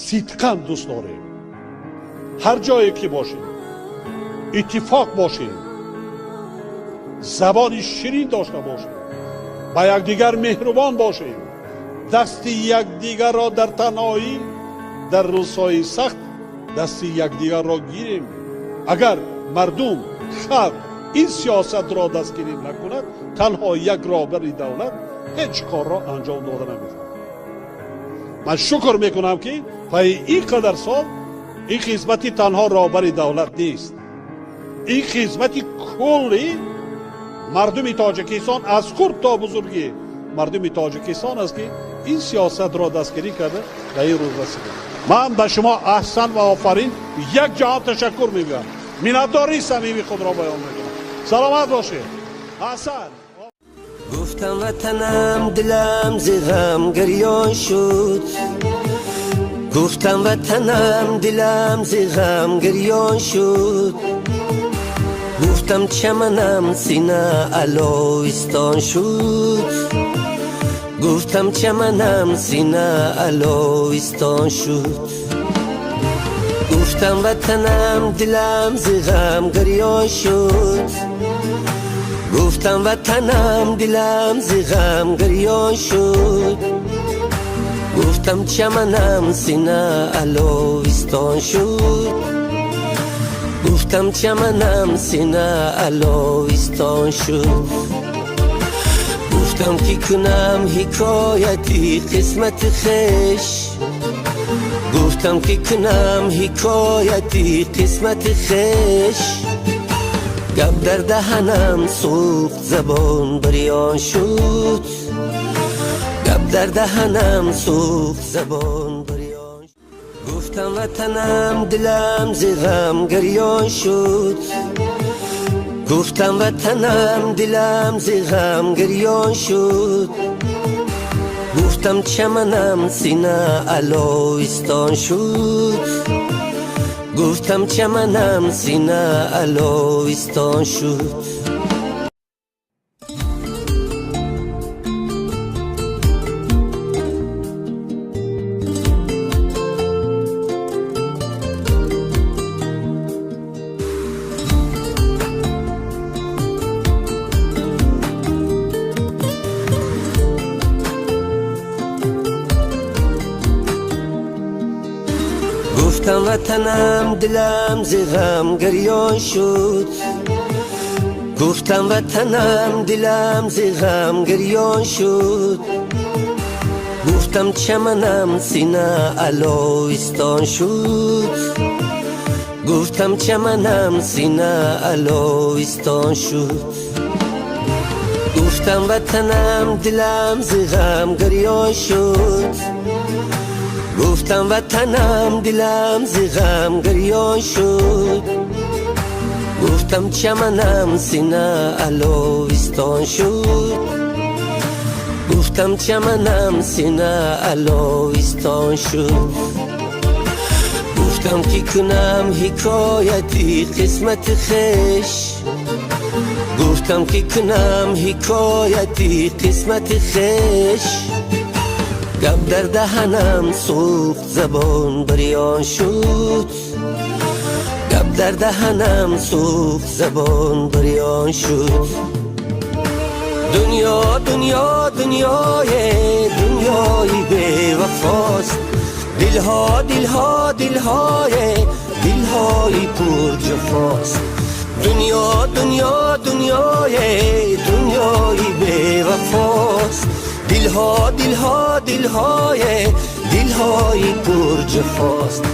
Сидқан дӯст дорем. Ҳар ҷое ки бошем, иттифоқ бошем, забони ширин дошта бошем, ба якдигар меҳрубон бошем, дасти якдигарро дар танҳоӣ, дар рӯзҳои сахт дасти якдигарро гирем. Агар мардум, халқ ин сиёсатро дастгирӣ накунад, танҳо як роҳбари давлат ҳеҷ корро анҷом дода наметавонад. Ман шукр мекунам, ки пайи ин қадар сол ин хизмати танҳо роҳбари давлат нест, ин хизмати кулли мардуми Тоҷикистон, аз хурд то бузургӣ мардуми Тоҷикистон аст, ки ин сиёсатро дастгирӣ карда ба ин рӯз расида. Ман ба шумо аҳсан ва офарин, як ҷаҳон ташаккур мегӯям, миннатдории самимии худро баён мекунам. Саломат бошед. Аҳсан. Гуфтам ватанам, дилам зи ғам гирён шуд. Гуфтам ватанам, дилам зи ғам гирён шуд. Гуфтам чаманам сина аловистон шуд. Гуфтам чаманам сина аловистон шуд. Гуфтам ватанам, дилам зи ғам гирён шуд. Гуфтам ватанам, дилам зи ғам гирён шуд. Гуфтам чаманам сина аловистон шуд. Гуфтам чаманам сина аловистон шуд. Гуфтам ки кунам ҳикояти қисмати хеш. Гуфтам ки кунам ҳикояти қисмати хеш. Гап дар даҳанам сӯхт, забон бирён шуд. Гап дар даҳанам сӯхт, забон бирён. Гуфтам ватанам, дилам зи ғам гирён шуд. Гуфтам ватанам, дилам зи ғам гирён шуд. Гуфтам чаманам сина аловистон шуд. Гуфтам чаманам сина аловистон шуд. Гуфтам ватанам, дилам зи ғам гирён шуд. Гуфтам ватанам, дилам зи ғам гирён шуд. Гуфтам чаманам сина аловистон шуд. Гуфтам чаманам сина аловистон шуд. Гуфтам ватанам, дилам зи ғам гирён шуд. Гуфтам ватанам, дилам зи ғам гирён шуд. Гуфтам чаманам сина аловистон шуд. Гуфтам чаманам сина аловистон шуд. Гуфтам ки кунам ҳикояти қисмати хеш. Гуфтам ки кунам ҳикояти қисмати хеш. Гап дар даҳанам сӯхт, забон бирён шуд. Гап дар даҳанам сӯхт, забон бирён шуд. Дунё, дунё, дунёе, дунёи бевафост. Дилҳо, дилҳо, дилҳое, дилҳои пурҷафост. Дунё, дунё, дунёе, дунёи бевафост. Дилҳо, дилҳо, дилҳое, дилҳои пурҷафост.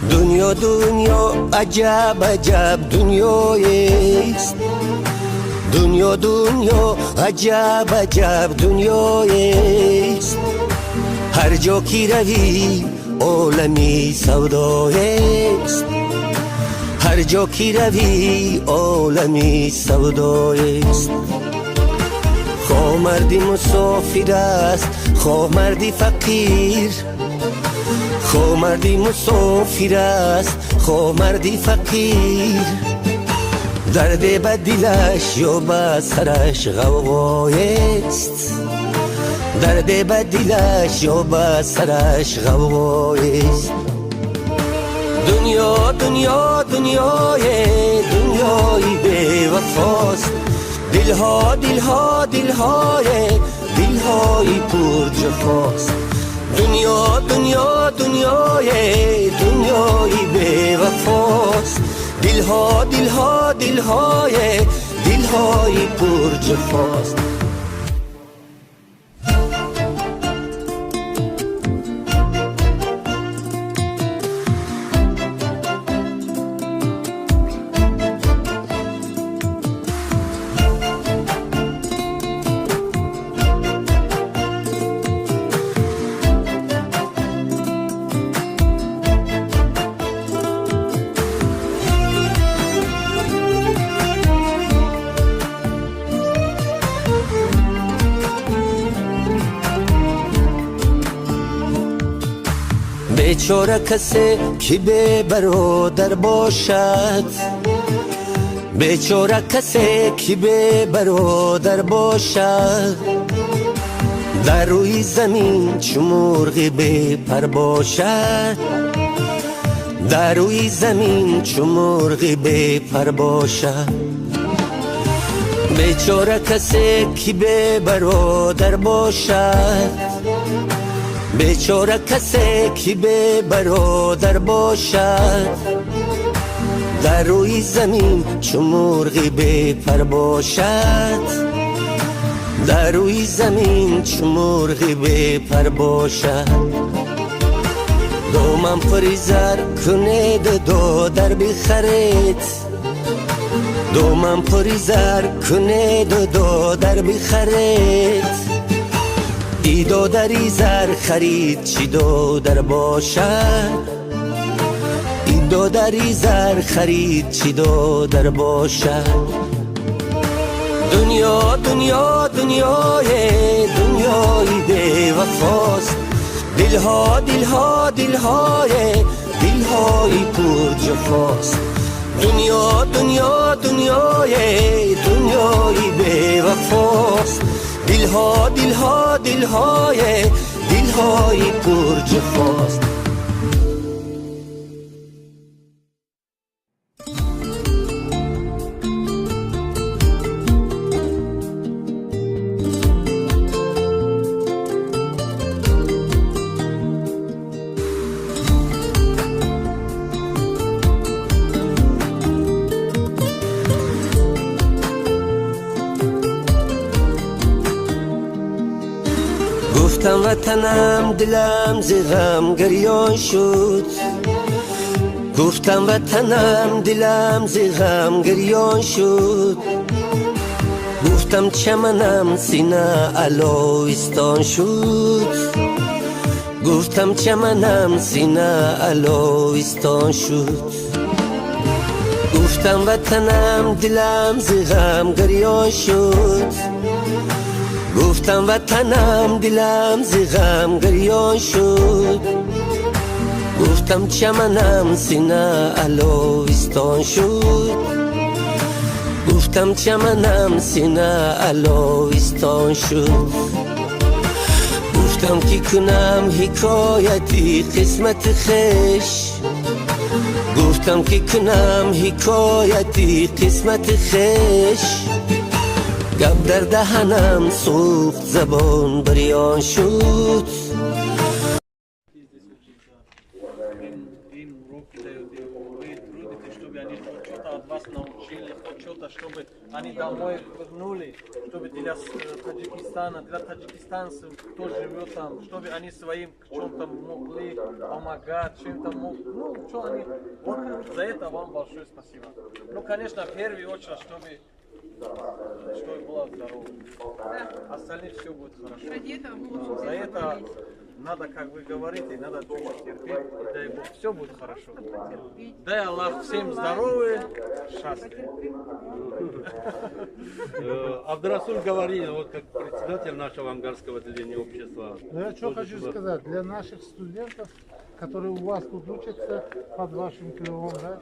Дунё, дунё, аҷаб аҷаб дунёест. Дунё, дунё, аҷаб аҷаб дунёест. Ҳар ҷо ки равӣ, олами савдоест. Ҳар ҷо ки равӣ, олами савдоест. Хоҳ марди мусофир аст, хоҳ марди фақир, хоҳ марди мусофир аст, хоҳ марди фақир, дарде ба дилаш ё ба сараш ғавғоест, дарде ба дилаш ё ба сараш ғавғоест. Дунё, дунё, дунёе, дунёи бевафост. Дилҳо, дилҳо, дилҳое, дилҳои пурҷафост. Дунё, дунё, дунёе, дунёи бевафост. Дилҳо, дилҳо, дилҳое, дилҳои пурҷафост. Бечора касе ки бебародар бошад, бечора касе ки бебародар бошад, дар рӯи замин чу мурғи бепар бошад, дар рӯи замин чу мурғи бепар бошад. Бечора касе ки бебародар бошад, бечора касе ки бебародар бошад, дар рӯи замин чу мурғи бепар бошад, дар рӯи замин чу мурғи бепар бошад. Доман пури зар кунеду додар бихаред, доман пури зар кунеду додар бихаред, и додари зар харид чӣ додар бошад, и додари зар харид чӣ додар бошад. Дунё, дунё, дунёе, дунёи бевафост. Дилҳо, дилҳо, дилҳое, дилҳои пурҷафост. Дунё, дунё, дунёе, дунёи бевафост. Дилҳо, дилҳо, дилҳое, дилҳои пурҷафост. Гуфтам: ватанам, дилам зи ғам гирён шуд. Гуфтам: ватанам, дилам зи ғам гирён шуд. Гуфтам: чаманам сина аловистон шуд. Гуфтам: чаманам сина аловистон шуд. Гуфтам: ватанам, дилам зи ғам гирён шуд. Гуфтам: ватанам, дилам зи ғам гирён шуд. Гуфтам: чаманам сина аловистон шуд. Гуфтам: чаманам сина аловистон шуд. Гуфтам ки кунам ҳикояти қисмати хеш, гуфтам ки кунам ҳикояти қисмати хеш, гап дар даҳанам сӯхт, забон бирён шуд. Здесь учиться. Им уроки дают, и вы трудитесь, чтобы они хоть что-то от вас научили, хоть что-то, чтобы они домой вернули, чтобы для Таджикистана, для таджикистанцев, кто живет там, чтобы они своим в чем-то могли помогать, чем-то мог, ну, что они, вот за это вам большое спасибо. Ну, конечно, в первую очередь, чтобы было здорово. Да. Остальные все будет хорошо. Ради этого мы, в общем, За здесь это собрались. Надо, как вы говорите, надо чуть-чуть терпеть, и дай Бог, все будет хорошо. Дай Аллах всем здоровья, счастья. Абдурасул говорит, вот как председатель нашего ангарского отделения общества. Ну, я что хочу сказать, для наших студентов, которые у вас тут учатся под вашим крылом, да,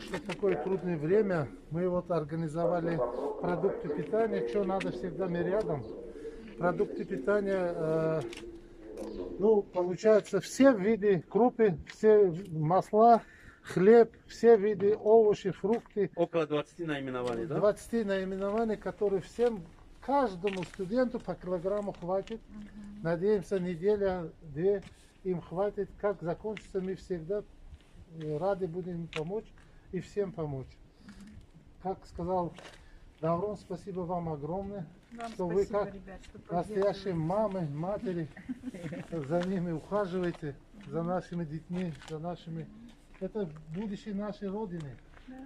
что в такое трудное время мы вот организовали продукты питания, что надо, всегда мы рядом. Продукты питания, ну, получается, все виды крупы, все масла, хлеб, все виды овощи, фрукты. Около 20 наименований, да? 20 наименований, которые всем, каждому студенту по килограмму хватит. Надеемся, неделя-две им хватит. Как закончится, мы всегда рады будем им помочь и всем помочь. Как сказал Даврон, спасибо вам огромное, Вам что вы спасибо, как ребят, что настоящие мамы, матери, за ними ухаживаете, за нашими детьми, за нашими... Это будущее нашей Родины. Да.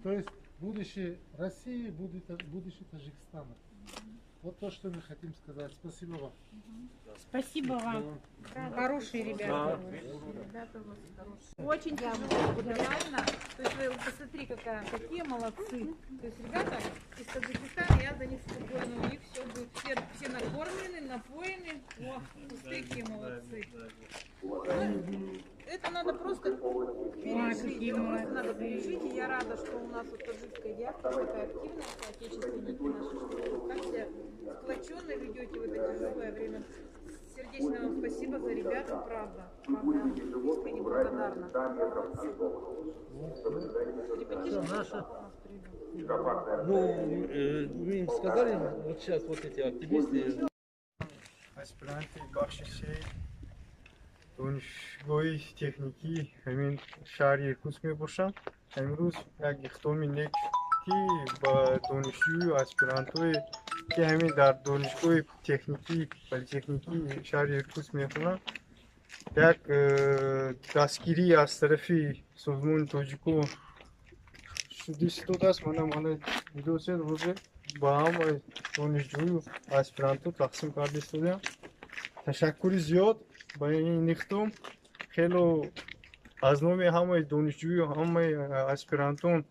То есть будущее России, будущее Таджикистана. Вот то, что мы хотим сказать. Спасибо вам. Спасибо вам. Хорошие ребята. Ребята у вас хорошие. Очень тяжело, вот реально. То есть вы посмотри, какие молодцы. То есть ребята из Таджикистана, я за них спокойна. У них все будет, все накормлены, напоены. О, какие молодцы. Ну, это надо просто пережить. Это просто надо пережить. И я рада, что у нас вот таджикская диаспора такая активная, соотечественники наши, что вы так себя сплоченно ведете в это тяжелое время. Сердечно вам спасибо за ребят, правда. Правда, искренне благодарна. Молодцы. Ребятишки у нас придут. Ну, мы им сказали, вот сейчас вот эти активисты. Аспиранты бахши донишгоҳи техникӣ ҳамин шаҳри Иркутск мебошам. Имрӯз як иқдоми нек ки ба донишҷӯю аспирантое ки ҳамин дар донишгоҳи техникӣ политехникии шаҳри Иркутск мехонанд, як дастгирӣ аз тарафи созмони тоҷико шудистодааст. Мана мана дидосед, рӯзе ба ҳама донишҷӯю аспиранту тақсим карда истодаям. Ташаккури зиёд ба ин иқдом. Хело аз номи ҳамаи донишҷӯю ҳамаи аспирантон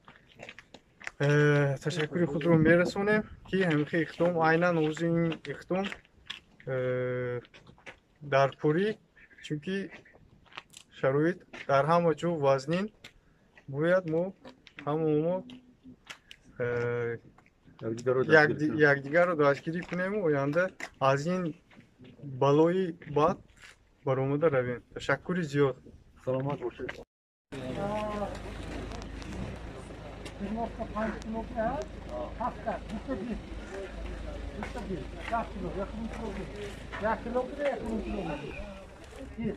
ташаккури худро мерасонем, ки ҳамихел иқдом, айнан ҳозир ин иқдом дар пурӣ, чунки шароит дар ҳама ҷо вазнин, бояд мо ҳамамо якдигарро дастгирӣ кунему оянда аз ин балои бад баромада равем. Ташаккури зиёд. Саломат бошед. 95 кило ҳафта, 220. 220. 10 кило, 1 кило. 1 кило, 1 кило. Гир.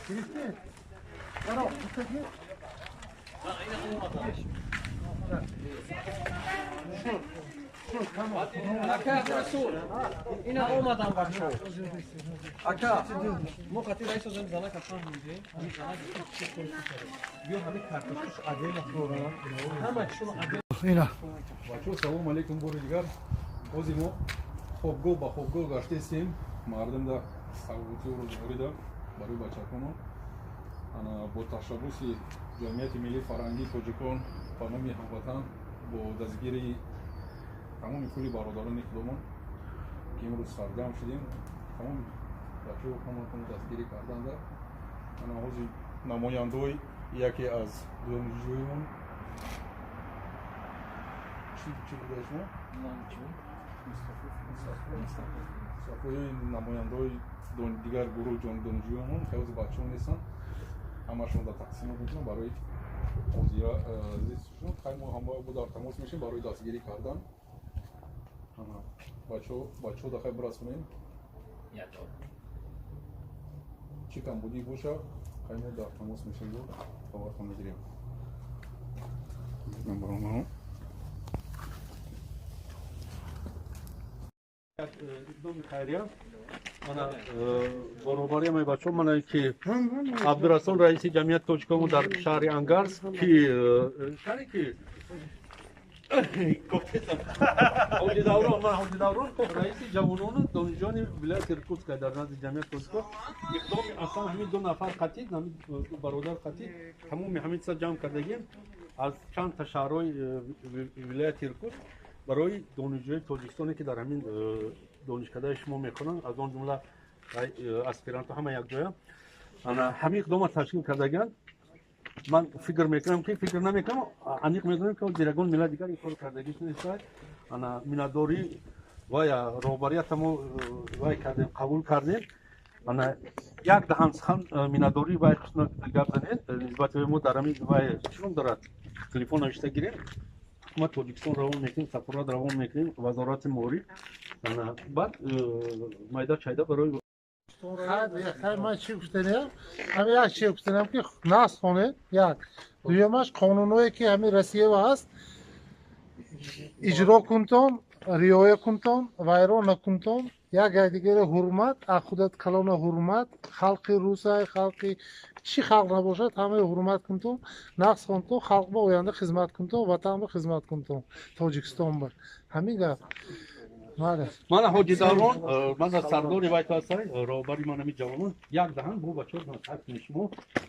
Гирифти? Баро, 220. Шуд. Ака Расул, ина омадам бачо. Ака, мо қати раисо зан занака фаҳмидем. Ҳамин занак биё ҳамин картошкаш отдельно хӯрам. Ҳама чизро отдельно. Ина. Бачо, салом алейкум бори дигар. Ҳозир мо хобгоҳ ба хобгоҳ гаштесем. Мардум да савгутиё рӯзгорӣ да барои бачаконон. Ана бо ташаббуси ҷамъияти миллии фарҳангии тоҷикон ба номи ҳамватан бо дастгирии тамоми кулли бародарони худомон ки имрӯз саргам шудем, тамоми бачаҳо ҳаматон дастгирӣ карданда. Ана ҳозир намояндаҳои яке аз донишҷӯён чӣ буда шумо? Мустафои намояндаҳои дигар гурӯҳ донишҷӯёнон ҳозир бачаҳо нестанд, ҳамашон дар тақсимот мекунанд барои ҳозира зистшон. Хай мо ҳама бо дар тамос мешем барои дастгирӣ кардан. Бачаҳо дахай бирасонем, чӣ камбудӣ боша, хай мо дар тамос мешем, бо хабартон мегирем. Иқдоми хайрия мана баробари ҳамаи бачаҳо, мана ки Абдурасон раиси ҷамъияти тоҷикомо дар шаҳри Ангарс, ки шаҳре ки Ҳоҷи Даврон, ман Ҳоҷи Даврон, раиси ҷавонону донишҷӯёни вилояти Иркутска дар назди ҷамъияти тоҷикон. Иқдоми аслан ҳамин ду нафар қатӣ, ҳамин ду бародар қатӣ, тамоми ҳамин чиза ҷамъ кардагим аз чанд та шаҳрҳои вилояти Иркутск барои донишҷӯёни тоҷикистоне, ки дар ҳамин донишкадаи шумо мехонанд, аз он ҷумла аспирантҳо, ҳама якҷоя ана ҳамин иқдома ташкил кардагианд. Ман фикр мекунам, ки фикр намекунам, аниқ медонам, ки ягон миллат дигар ин кор кардагиш нест. Ана миннатдорӣ вай роҳбарията мо вай кардем, қабул кардем. Ана як даҳан сухан миннатдорӣ вай хусусан гап занед нисбати мо дар ҳамин вай чӣ ном дорад, телефон навишта гирем, ҳукумат Тоҷикистон равон мекунем, сафорат равон мекунем, вазорати маориф, баъд майда чайда барои Хай, ман чӣ гуфтаниям? Ҳамин як чи гуфтаниям, ки нас хонед, як. Дуюмаш, қонунҳое, ки ҳамин Россиява ҳаст, иҷро кунтон, риоя кунтон, вайрон накунтон, як якдигаро ҳурмат, аз худат калона ҳурмат, халқи русай, халқи чӣ халқ набошад, ҳамаи ҳурмат кунтон, нақс хонтон, халқ ба оянда хизмат кунтон, ватан ба хизмат кунтон, Тоҷикистон ба. Ҳамин гап. Мана Ҳоҷи Даврон, мана сардори вай ҳастай, роҳбари ман ҳамин ҷавонон, як даҳан бо бачаҳо насиҳат кунед шумо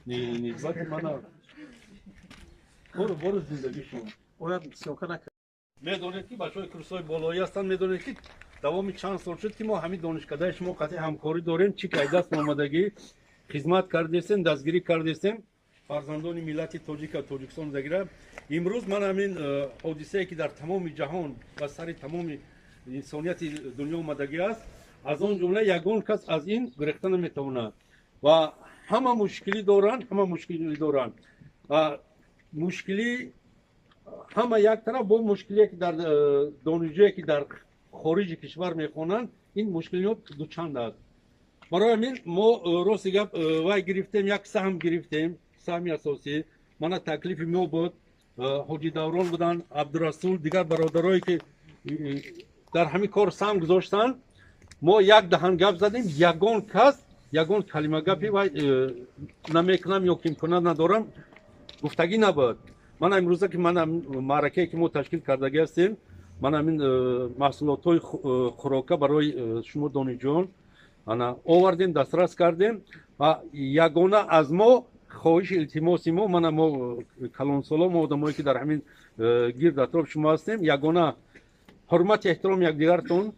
нисбати мана бору зиндагии шумо. Бояд съёмка накард. Медонед, ки бачаҳои курсҳои болоӣ ҳастанд, медонед, ки давоми чанд сол шуд, ки мо ҳамин донишкадаи шумо қатъи ҳамкорӣ дорем, чӣ ки даст омадагӣ хизмат кардестем, дастгирӣ кардестем фарзандони миллати тоҷика Тоҷикистон дагира. Имрӯз ман ҳамин ҳодисае, ки дар тамоми ҷаҳон ва сари тамоми инсонияти дунё омадагӣ аст, аз он ҷумла ягон кас аз ин гурехта наметавонад ва ҳама мушкилӣ доранд, ҳама мушкилӣ доранд ва мушкилӣ ҳама як тараф, бо мушкилие, ки дар донишҷӯе, ки дар хориҷи кишвар мехонанд, ин мушкилиҳо дучанд аст. Барои ҳамин мо рости гап вай гирифтем, як саҳм гирифтем, саҳми асосӣ мана таклифи мо буд. Ҳоҷи Даврон буданд, Абдурасул, дигар бародарое, ки дар ҳамин кор саҳм гузоштанд. Мо як даҳан гап задем, ягон кас ягон калима гапи вай намекунам ё ки имконият надорам гуфтагӣ набуд. Ман имрӯза, ки ман маъракае, ки мо ташкил кардагӣ ҳастем, ман ҳамин маҳсулотҳои хӯрока барои шумо донишҷӯён ана овардем, дастрас кардем ва ягона аз мо хоҳиши илтимоси мо, мана мо калонсоло, мо одамое, ки дар ҳамин гирд атроф шумо ҳастем, ягона ҳурмати эҳтироми якдигартон,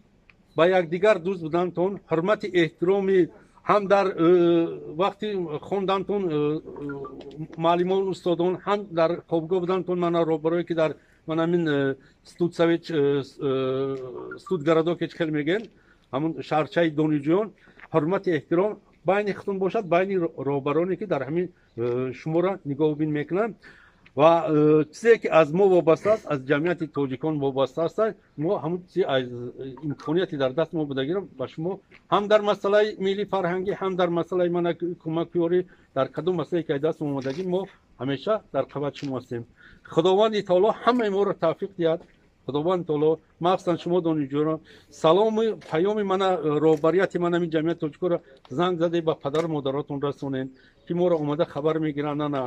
ба якдигар дӯст будантон, ҳурмати эҳтироми ҳам дар вақти хондантон муаллимон, устодон, ҳам дар хобгоҳ будантон, мана роҳбарое, ки дар ман ҳамин студсовет, студгородок ҳеч хел мегӯянд, ҳамун шаҳрчаи донишҷӯён, ҳурмати эҳтиром байни худтон бошад, байни роҳбароне, ки дар ҳамин шуморо нигоҳубин мекунанд ва чизе, ки аз мо вобаста аст, аз ҷамъияти тоҷикон вобаста аст, мо ҳамун чизе аз имконияти дар даст мо будагиро ба шумо ҳам дар масъалаи миллӣ фарҳангӣ, ҳам дар масъалаи мана кӯмакёрӣ, дар кадом масъалае, ки аз даст мо омадагӣ, мо ҳамеша дар қабати шумо ҳастем. Худованди таоло ҳамаи моро тавфиқ диҳад. Худованди таоло махсусан шумо донишҷӯён, саломи паёми мана роҳбарияти ман ҳамин ҷамъияти тоҷикоро занг заде ба падару модаротон расонед, ки моро омада хабар мегиранд ана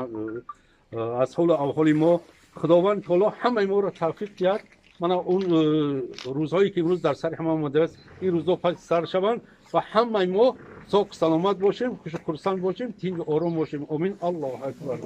аз ҳолу авҳоли мо. Худованд таоло ҳамаи моро тавфиқ диҳад. Мана он рӯзҳое, ки имрӯз дар сари ҳама омадааст, ин рӯзҳо пас сар шаванд ва ҳамаи мо соқ саломат бошем, хушу хурсанд бошем, тинҷу ором бошем. Омин. Аллоҳу акбар.